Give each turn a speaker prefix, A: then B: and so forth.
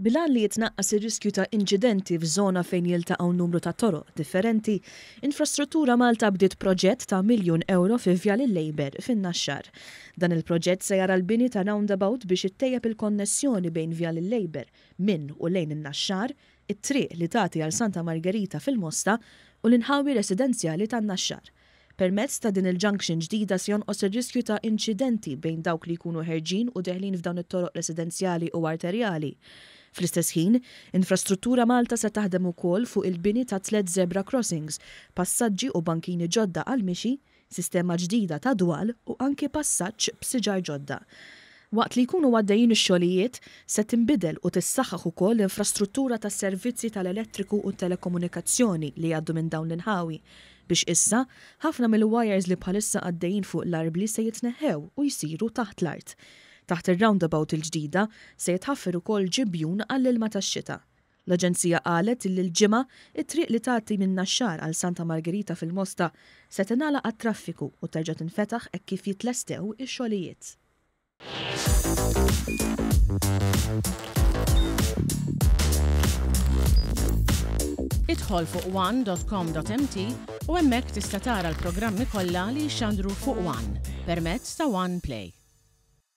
A: Bil-għan li jitnaqqas ir-riskju ta' inċidenti f'żona fejn jiltaqgħu numru ta' toroq differenti, Infrastruttura Malta bdiet proġett ta' miljun ewro fi Vjal il-Labour fin-Naxxar. Dan il-proġett se jara l-bini ta' roundabout biex ittejjeb il-konnessjoni bejn Vjal il-Labour minn u lejn in-Naxxar, it-triq li tagħti għal Santa Margherita fil-Mosta u l-inħawi residenzjali tan-Naxxar. Permezz ta' din il-junction ġdida se jonqos ir-riskju ta' inċidenti bejn dawk li jkunu ħerġin u deħlin f'dawn it-toroq residenzjali u arterjali. Fl-istess ħin, Infrastruttura Malta se taħdem ukoll fuq il-bini ta' tlett zebra crossings, passaġġi u bankini ġodda għall-mixi, sistema ġdida ta' dwal u anki passaġġ b'siġar ġodda. Waqt li jkunu għaddejjin ix-xogħlijiet, se tinbidel u tissaħħaħ ukoll l-infrastruttura tas-servizzi tal-elettriku u t-telekomunikazzjoni li jgħaddu minn dawn l-inħawi, biex issa, ħafna mill-wires li bħalissa għaddejjin fuq l-arbli se jitneħħew u jsiru taħt l-art. Taħt ir-roundabout il-ġdida, se jitħaffer ukoll ġibjun għall-ilma tax-xita. L-Aġenzija qalet illi l-Ġimgħa, it-triq li tgħaddi minn Naxxar għal Santa Margherita fil-Mosta se tingħalaq għat-traffiku u terġa' tinfetaħ hekk kif jitlestew ix-xogħlijiet.
B: Idħol fuq one.com.mt u hemmhekk tista' tara l-programmi kollha li jixxandru fuq One permezz ta' One Play.